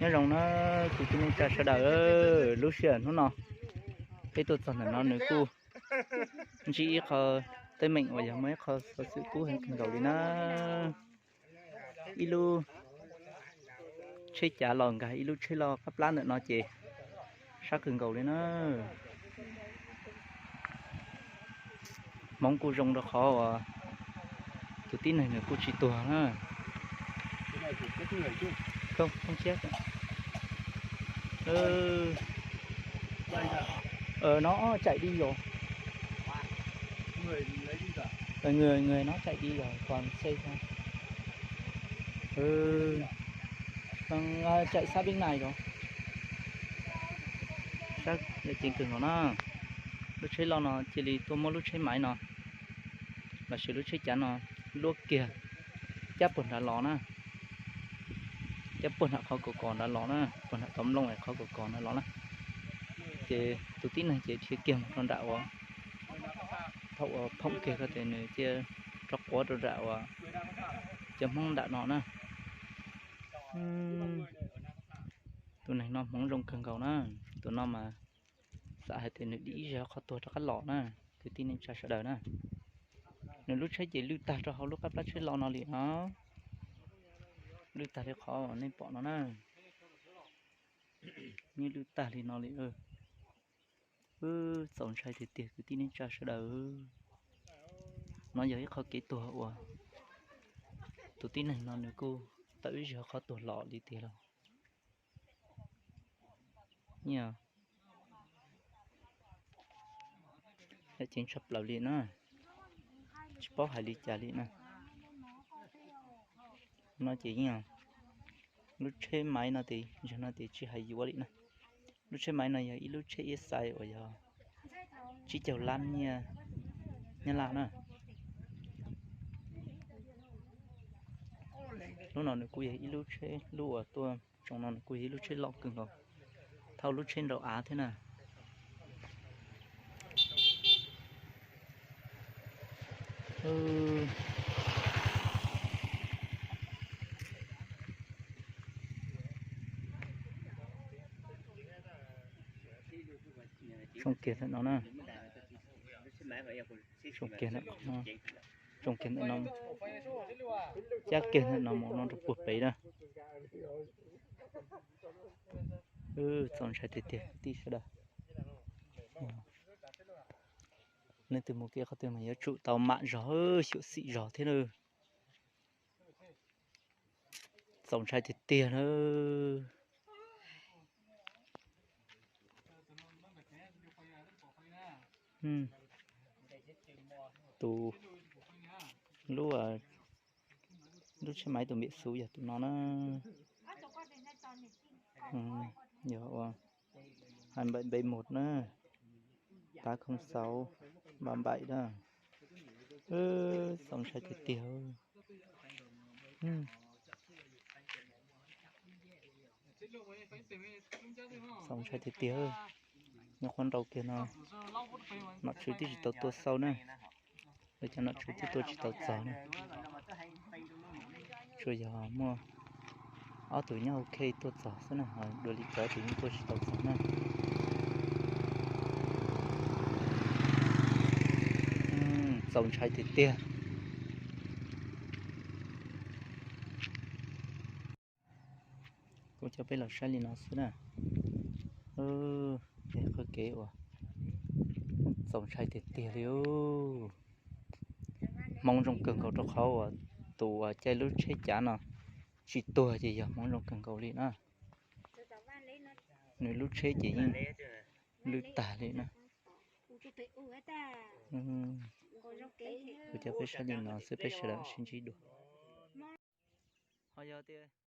Nyob zoo na, kwv tij neej tsa sawv daws, lub sij hawm hnub no peb tuaj txog ntawm no nws kuj ntsib ib qho teeb meem uas yog muaj ib qho xov xwm kub heev kawg nkaus li na. Ib lub tsheb cav los nkag ib lub tsheb loj qab plab ntawm no ces sab kawg nkaus li na. Hmoov kuj zoo rau qhov uas tus tib neeg nws kuj tsis tuag na. No chạy đi rồi. Người, người nó chạy đi rồi, còn xe thôi. Còn, ờ, chạy sát bên này rồi. Sab ceev kawg nkaus na. Lub tsheb loj no cia li tuaj muab lub tsheb maiv no lossis lub tsheb cav no luab kiag cab puag nrad los na. Cab puag nram qhov kaus kos nrad los na, puag nram tauv nplooj es qhov kaus kos nrad los na. Ces tus tib neeg ces dhia kiag mus rau nram uas thaum uas phoom kiag ko ces nws cia rov quav rau nram uas cov Hmoob nram no na. Tus neeg no hmoov zoo kawg nkaus na. Tus no mas xav hais tias nws dim ib zaug qhov tuag rov qab los na, kwv tij neej tsa sawv daws na. Nws lub tsheb ces lwj tag rau hauv lub qab plab tsheb loj no li no. Lwj tag li qhov nej pom no na. Yeej lwj tag li no li. Txaus ntshai tiag tiag kwv tij neej tsa sawv daws. No yog ib qho kev tuag uas tus tib neeg no nws kuj tawm ib zaug qhov tuag los li tiag los. Yam ceev tshaj plaws li na, tsis paub hais li cas li na. No ces yeej, lub tsheb maiv no ces, zaum no ces tsis hais yuav li na. Lub tsheb maiv no yog ib lub tsheb iab xais uas yog tsib caug lab nyiaj Nyab Laj na. Lub no nws kuj yog ib lub tsheb, lub uas tuaj tsoom no nws kuj yog ib lub tsheb loj kawg nkaus, thauj lub tsheb nraum av thiab na. Zoo kiag ntawm no na. Zoo kiag ntawm no, zoo kiag ntawm no, cab kiag ntawm no mus no rau puag pem na. Txaus ntshai tiag tiag kwv tij sawv daws. Leej twg mus kev qhov twg mas yuav tsum tau mam zog, xyuam xim zog thiab na. Txaus ntshai tiag tiag na. Tus, lub, lub tsheb maiv tus npiam xuv yog tus no na. Yog ua hai bảy bảy một na, tám không sáu ba bảy na. Txaus ntshai tiag tiag. Txaus ntshai tiag tiag. Nyob qhov nrau kiag no, nom tswv twb tsis tau tuaj xauj na. Lawv cov nom tswv twb tuaj tsis tau txog na. Tsuas yog muaj ob tug nyob ua ke tuaj txog xwb na, ho dua li cov tus yeej tuaj tsis tau txog na. Txaus ntshai tiag tiag. Kuv coj peb los saib li no xwb na. Qhov kev uas txaus ntshai tiag tiag li. Hmoov zoo kawg nkaus rau qhov uas tus uas caij lub tsheb cav no tsis tuag ces yog hmoov zoo kawg nkaus li na. Nws lub tsheb ces yeej lwj tag li na. Kuv coj peb saib li no xwb, peb sawv daws sib ntsib dua. Ho yog tias